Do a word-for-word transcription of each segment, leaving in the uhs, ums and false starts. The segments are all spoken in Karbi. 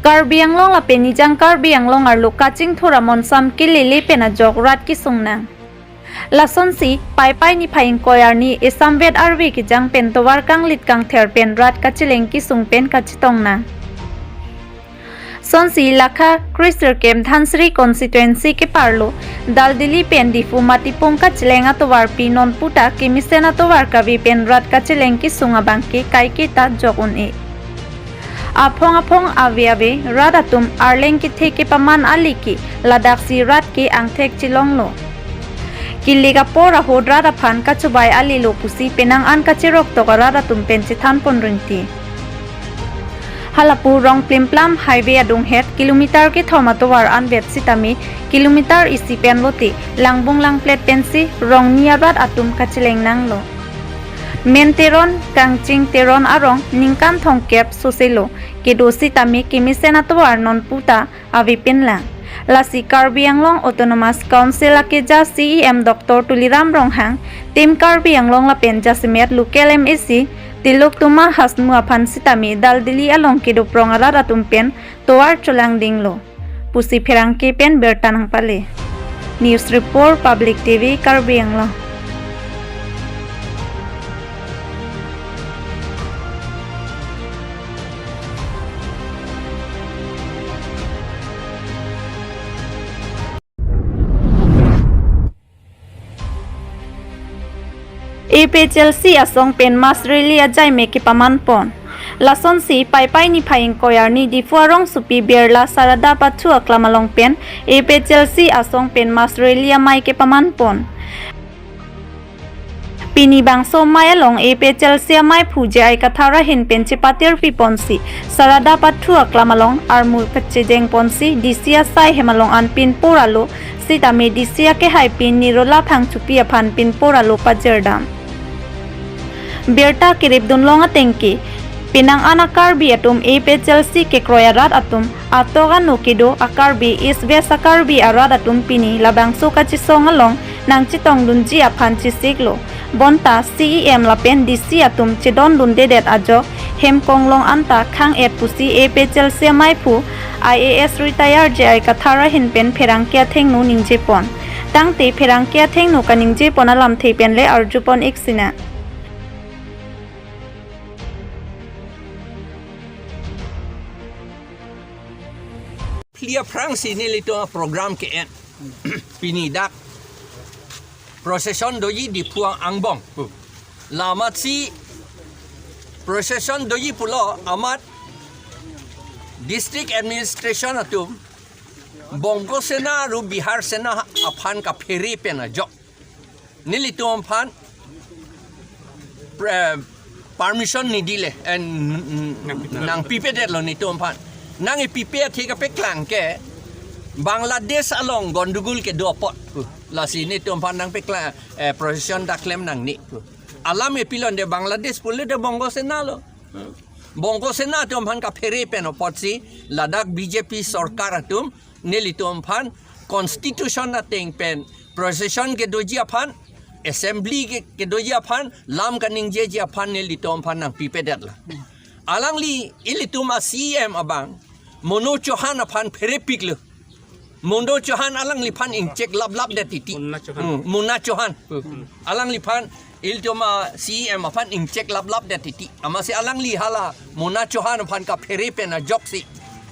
Karbi Anglong lapen Nijang Karbi Anglong arlo kachingthur amonsam kelele pen ajok rat kesung nang. Lasonsi Paipai niphai ingkoi arni esamvet arve kejang pen tovar kanglit kangther pen rat kacheleng kesung pen kachetong nang. Sonsi lakha krisir kem Dhansiri constituency keparlo Daldili pen Diphu Matipung kacheleng atovarpi nonputa kemesen atovar kave pen rat kacheleng kesung abangke kaiketa jok un-e. Aphong aphong ave ave rat atum arleng kethe kepaman ale ke ladaksi rat ke angthek chelonglo. Kilik apor ahut rat aphan kachobai alelo pusi penang an kacherok tok arat atum pen chethan pon ringti. Halapu Rongplimplam highway adunghet kilometer kethom atovar anvet sitame kilometer isi pen lote langbung langplet pensi Rongni arat atum kacheleng nanglo. Men Teron, Kangching Teron arong ningkan thomkep soselo kedo sitame kemesen atovar nonputa ave pinlang. Lasi Karbi Anglong Autonomous Council akeja C E M Doctor Tuliram Ronghang, Team Karbi Anglong lapen jasemet local M A C Tiloktama Hasnu aphan sitame Daldili along kedoprong arat atum pen tovar cholangdinglo pusi pherangke pen birta nangpale. News Report, Public T V, Karbi Anglong. A P H L C asong pen mass rally ajaime kepaman pon. Lasonsi Paipai niphai ingkoi arni Diphu arongsopi Birla Sarada Pathu aklam along pen A P H L C asong pen mass rally amei kepaman pon. Pini bangso amei along A P H L C amaiphu J I Kathar ahin pen chepatirpi ponsi Sarada Pathu aklam along armu kachejeng ponsi D C asai hem along an pinpur alo sitame D C akehaipi Nirola Phangchopi aphan pinpur alo pajirdam. Birta keripdunlong atengke, penang an a-Karbi atum A P H L C kekroi arat atum atok ano kedo a-Karbi East West a-Karbi arat atum pini labangso kachesong along nangchetongdunji aphan chesiklo. Bonta C E M lapen D C atum chedondundedet ajok hem konglong anta khang-et pusi A P H L C amaiphu I A S retire J I Kathar ahin pen pherangke athengno ningjepon. Tangte pherangke athengno kaningjepon alamthe pen le arjupon ik sinang. Phli aphrangsi nelitum a-program ke-en. Pini dak procession doji Diphu angbong. Lamatsi procession doji pulo amat district administration atum Bongo Sena aru Bihar Sena aphan kaphere pen ajok nelitum aphan pre- permission nidile, eh, n- n- nangpipedetlo nelitum aphan. Nangkepipe athe kapeklang ke Bangladesh along gondogol kedo apot. Lasi nelitum aphan nangpeklang, eh, procession dak klem nangne. Alam epilon de Bangladesh pule de Bongo Sena lo. Bongo Sena atum aphan kaphere pen apotsi ladak B J P sorkar atum nelitum aphan constitution ateng pen procession kedoji aphan, assembly ke- kedoji aphan, lam kaningjeji aphan nelitum aphan nangpipedetlo. Alangli ilitum a-C E M abang Manoj Chauhan aphan pherepiklo. Manoj Chauhan alangliphan ingchek laplapdet titi. Munna Chauhan. Hmm, Munna Chauhan. Hmm. Alangliphan ilitum a-C E M aphan ingchek laplapdet titi. Amatsi alangli hala Manoj Chauhan aphan kaphere pen ajoksi,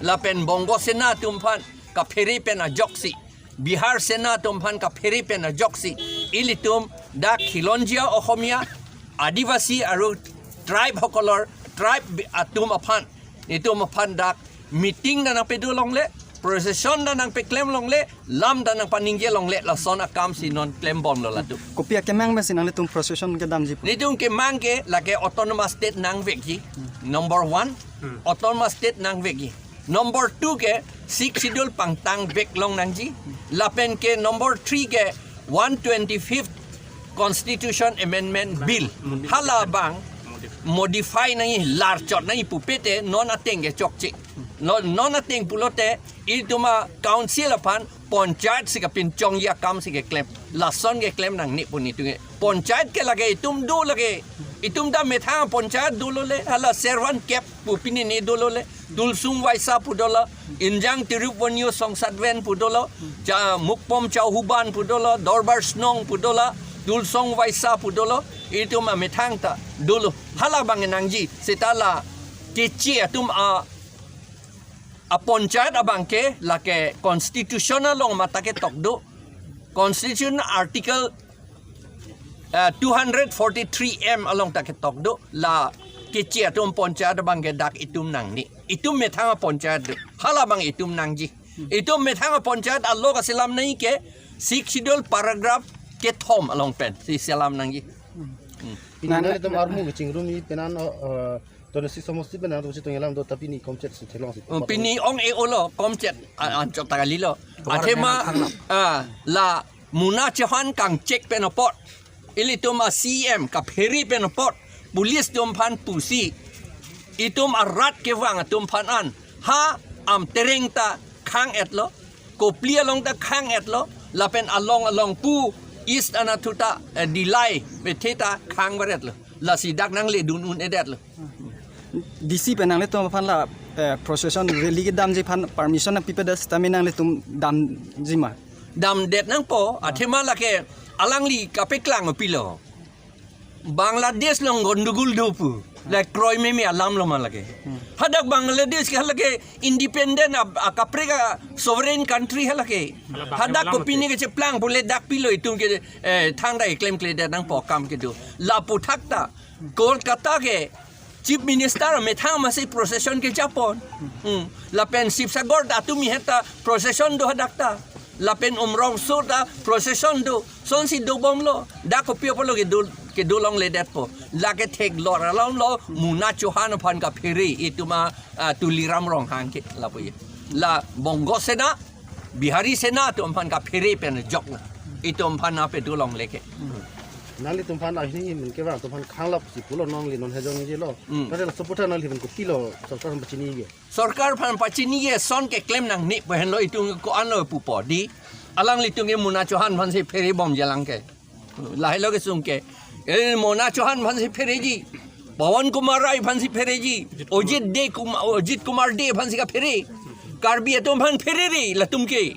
lapen Bongo Sena atum aphan kaphere pen ajoksi, Bihar Sena atum aphan kaphere pen ajoksi, ilitum dak Khilonjia Ohomia, Adivasi aru tribe hokolor tribe bi- atum aphan, itum aphan dak meeting ta nangpedo longle, procession ta nangpeklem longle, lam ta nangpaningje longle, lason akamsi non klembomlo latum. Kopi akemang pensi nanglitum procession kedamji pu? Nelitum kemang ke lake autonomous state nangvekji. Number one, autonomous state nangvekji. Number two ke Sixth Schedule pangtangvek long nangji. Lapen ke number three ke one twenty-fifth Constitution Amendment Bill. Hala abang modify nangji, larchot nangji pupete non ateng ke chokche. Non, non ateng pulote ilitum a-council aphan panchayat si kapinchongji akamsi keklem. Lason keklem nangne pu nelitum ke. Panchayat ke lake itum do lake. Itum ta methang panchayat dolo le. Hala servan kep pu pini ne dolo le. Tulsong Vaisa pu dolo, Injang Tirup Vonyo Songsatven pu dolo, Cha Mukpom Chauhuban pu dolo, Dorbar Snong pu dolo, Tulsong Vaisa pu dolo, itum amethang ta dolo. Hala abang nangji, seta la keche atum a, a ponchayat abang ke, lake constitution along mata ketok do. Constitution article, eh, two hundred forty-three M along ta ketok do, la keche atum ponchayat abang ke dak itum nangne. Itum methang a ponchayat do. Hala abang itum nangji. Itum methang a ponchayat along kaselam nangji ke Sixth Schedule paragraph kethom along pen si selam nangji. Pini nang- nanglitum armu kachingrum-i pen an, uh, twenty-six somosti pen an to si tong alam do, tapi pini komchet si theklong si. Oh, pini ong-e-olo komchet, a, anchot ta kalilo. Athema, ah, la Mona Chauhan kangchek pen apot, ilitum a C M kaphere pen apot, police atum aphan pusi, itum arat kevang atum aphan an, ha Amtereng ta khang-etlo, Kopili along ta khang-etlo, lapen along along pu East anatthu ta, eh, Dillai bethe ta khang varetlo. Lasi dak nangledun un-edetlo. D C pen nanglitum aphan la, eh, procession rally kedamji aphan permission nangpipedet, tame nanglitum damji ma? Damdet nangpo, athema lake alangli kapeklang pilo. Bangladesh along gondogol do pu. La kroimeme alam lo ma lake. Hadak Bangladesh ke halake independent a, a kaprek a sovereign country halake. Hadak kopine kecheplang pule dak pilo itum ke, eh, thangta keklemkledet nangpo akam kedo. La aphuthak ta Kolkata ke Chief Minister amethang masi procession kejapon. Hmm. Lapen Sibsagar ta atum ihet ta procession do hadak ta. Lapen Umrongso ta procession do. Sonsi dobomlo. Dak kopi apotlo kedo, kedo longledetpo. Lake theklong alam lo Mona Chauhan aphan kaphere itum a, ah, Tuliram Ronghang ke lapu ye. La Bongo Sena, Bihari Sena atum aphan kaphere pen jok na. Itum aphan ape do longle ke. Nanglitum aphan ahini min kevang atum aphan khanglap si pulo nangli non hejong jilo. Hmm. Tadi la support nanglitum kopilo sorkar aphan pachini ye. Sorkar aphan pachini ye, son keklem nangne pu henlo, itum ko-anlo pupo di. Alanglitum ke Mona Chauhan aphan si pherebomji alang ke. Lahelo kesung ke. Eh, Mona Chauhan aphan si phereji. Pawan Kumar Rai aphan si phereji. Ajit De Kum-, Ajit Kumar De aphan si kaphere. Karbi atum aphan pherere latum ke.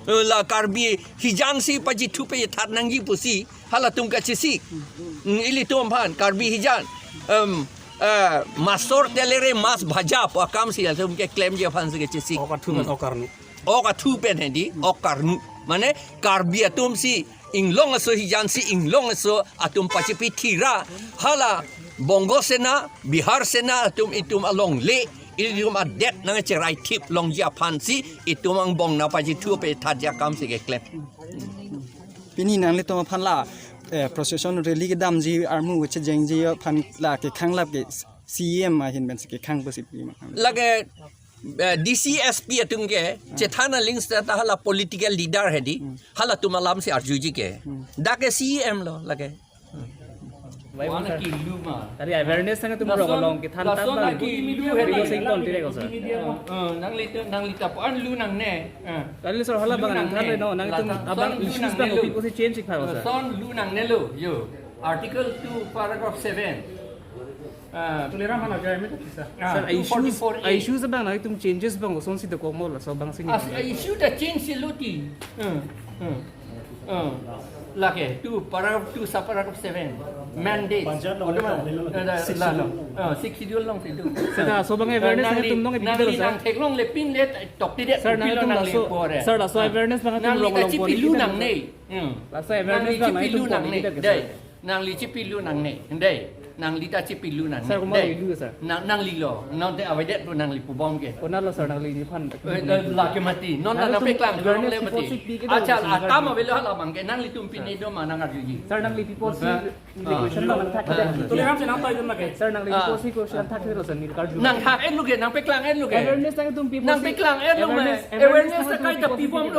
Eh, la Karbi hijan si pajithu pethat nangji pusi halatum kachesik. Mm, ilitum aphan Karbi hijan. Em, eh, masor telere mas bhaja pu akam si latum keklemji aphan si kachesik. Ok athu pen, mm, ok arnu. Ok athu pen hedi, ok arnu. Mane Karbi atum si inglong aso hijan si inglong aso atum pachipi thira. Hala Bongo Sena, Bihar Sena atum itum alongle, itum adet nangcherai thip longji aphan si itum angbong nangpajithu pethatji akam si keklem. Pini nanglitum aphan la, eh, procession rally kedamji armu kechejengji aphan la kekhanglap ke C M ahin pen si kekhang pusi pi ma? Lake, eh, D C S P atum ke chethan aling seta hala political leader hedi. Hmm. Halatum alam si arjuji ke. Hmm. Dak ke C M lo lake. Wana kilu ma. Tadi awareness nangtum lason, rong along kethan lason tap lagi. Kilu hedi. Sing ton tirek, sir. Eh, eh, nangli tu, nangli ta pan lu nangne. Eh. Tadi, sir, hala lu bang nangne. Nangthan no, nangtum lason abang lu issues nangne bang lo. Opi pusi change ik pha, sir. Lason lu nangne lo, yo. Article two, paragraph seven. Ah. Tuliram aphan ajai mi ta kisa. Ah, sir, issues, two forty-four A. Issues abang nangtum changes bang osonsi dokok mo laso abang sini. As, issue ta change si lo ti. Hmm. Hmm. Hmm. Lake two, paragraph two, subparagraph seven. Mandate. Panchayat lo, eh, la, la, la. Ah, Sixth Schedule along si do. Sir, laso abang awareness nangli, nangtum nangli nang theklongle pinle toktidet. Sir, nangtum nangli laso, pore. Sir, laso awareness nangtum nangli rong along kachipi pore lu nangne. Hmm. Laso awareness nangli chipi lu nangne. Dei. Nangli chipi lu nangne. Dei. Nangli ta chipi lu nangne. Sir, komat dei. Lu, sir? Nang, nangli lo. Non te avedet lo nangli pubom ke. Konat lo, sir, nangliphan? Eh, eh, lake mati. Non nangtum nangpeklang awareness long le before mati. Si pi ke dong, acha, sir, atam avelo hala abang ke nanglitum pine do ma nangarjuji. Sir, nangli before si, ah, invitation lo nangthak ke. Ah. Tuliram si nangtoi dun ma ke. Sir, nangli, ah, before si question thak ke lo, sir, neli karju. Nangthak-et lo ke, nangpeklang-et lo ke. Awareness nangtum pi apotsi. Nangpeklang-et lo me. Awareness, awareness awareness nangtum pi apotsi.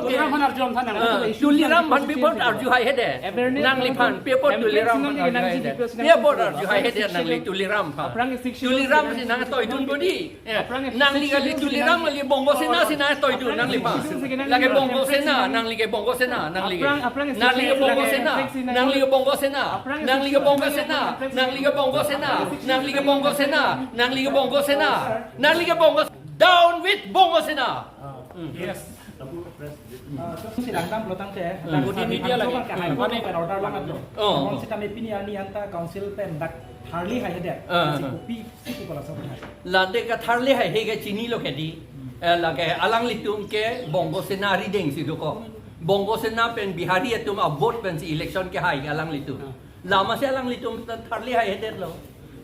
Tuliram aphan pi apot arju hai hede. Awareness nangtum pi apot, Tuliram aphan pi apot, awareness Tuliram aphan nangtum arju hai hede. Pi apot arju hai hede nangli Tuliram aphan. Aphrang Sixth Schedule, Tuliram si nangtoi dun bodi. Eh, aphrang nangli kali Tuliram kali Bongo Sena si nangtoi dun nangliphan. Lake Bongo Sena, nangli ke Bongo Sena, nangli ke. Aphrang, aphrang nangli ke Bongo Sena, nangli ke Bongo Sena, nangli ke Bongo Sena, nangli ke Bongo Sena, nangli ke Bongo Sena, nangli ke Bongo Sena, nangli ke Bongo Down with Bongo Sena. Yes. Ah, so si langdam pulo tangte, Hmm. Body media lagi. Kan high court pen order langdam lo. Oh. Namun sitame pini arni anta council pen dak tharli haihedet. Ah, Si ah. Kopi, si kopi pala sa hai. Lake tharli haihe ke chinilo ke di. Eh, lake alanglitum ke Bongo Sena arideng si dokok. Bongo Sena pen Bihari atum a-vote pensi election kehai alanglitum. Lama si alanglitum tharli haihedetlo.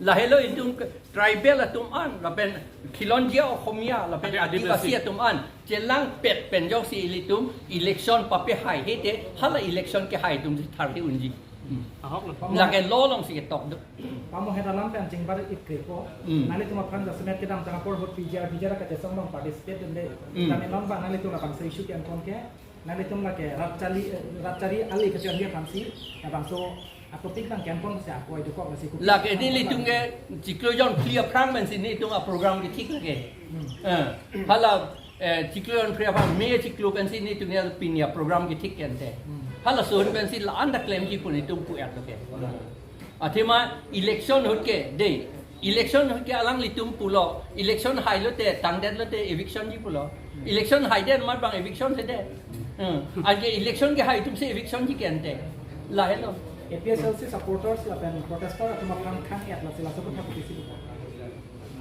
Lahelo itum ke tribal atum an, lapen Khilonjia Okhomia, lapen Adivasi. Adivasi atum an chelangpet pen ajoksi ilitum election papehai hete, hala election kehai atum si tharli unji. Hmm. Ahok lo. Lake law alongsi ketok do. Pamo heta lam pen chingbar itkre ko. Hmm. Nanglitum aphan jasemet kedamtang apor ahut P G R, P G R kachesong along participate dunde. Hmm. Tame non bang nanglitum labangso issue ke angkon ke. Nanglitum lake rat chari, eh, rat chari ali kachari aphansi, labangso a-topic bang ke angkon si ako idu kok si kopi. Lake nelitum ke chiklo jonphli aphrang pensi nelitum a-program kethik lake. Hmm. Eh, hala, eh, chiklo jonphli aphrang May chiklo pensi nelitum ya pini a-program kethik ante. Hmm. Halason pensi la-an ta klemji pu nelitum pu-et lake. Athema election ahut ke, de, election ahut ke alanglitum pulo, election hailote, tangdetlote, eviction ji pulo. Election haidet amat bang eviction si det. Hmm. Anke election kehai atum si eviction ji ke ante. Lahelo. A P H L C supporters lapen protester atum aphan khang-et lasi laso aphuthak kopi si.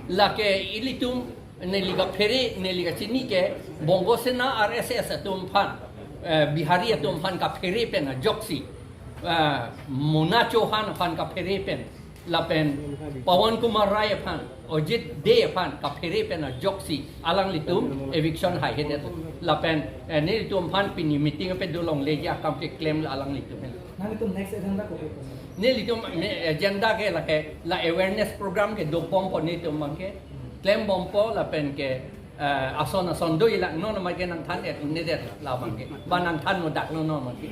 Lake ilitum neli kaphere, neli kachini ke Bongo Sena R S S atum aphan, eh, Bihari atum aphan kaphere pen ajoksi, eh, Mona Chauhan aphan kaphere pen, lapen Pawan Kumar Rai aphan, Ajit Dey aphan kaphere pen ajoksi alanglitum eviction haihedet. Lapen, eh, nelitum aphan pini meeting ape dolongleji akam keklem la alanglitum. Nanglitum next agenda kopi? Nelitum ne-, agenda ke lake la awareness program ke dobompo nelitum abang ke. Klembompo lapen ke, eh, ason ason do ilak non ma ke nangthan-et nedet labang ke. Ba nangthan mudak non ma ke.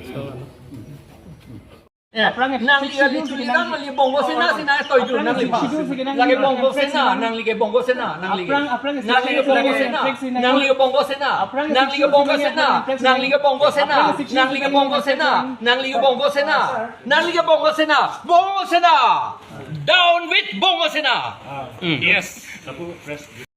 Eh, Aphrang nangli schedule kali si nang nangli Bongo Sena, aphrang Sena toy jun, aphrang nangli schedule si nang lake Bongo Sena, nangli ke Bongo Sena, nangli ke. Aphrang, aphrang Nangli ke Bongo Sena, nangli ke Bongo Sena, aphrang nangli ke Bongo Sena, aphrang nangli ke Bongo Sena, aphrang nangli ke Bongo Sena, nangli ke Bongo Sena, nangli ke Bongo Sena, Bongo Sena. Down with Bongo Sena. Ah. Hmm. Yes. Lapu press.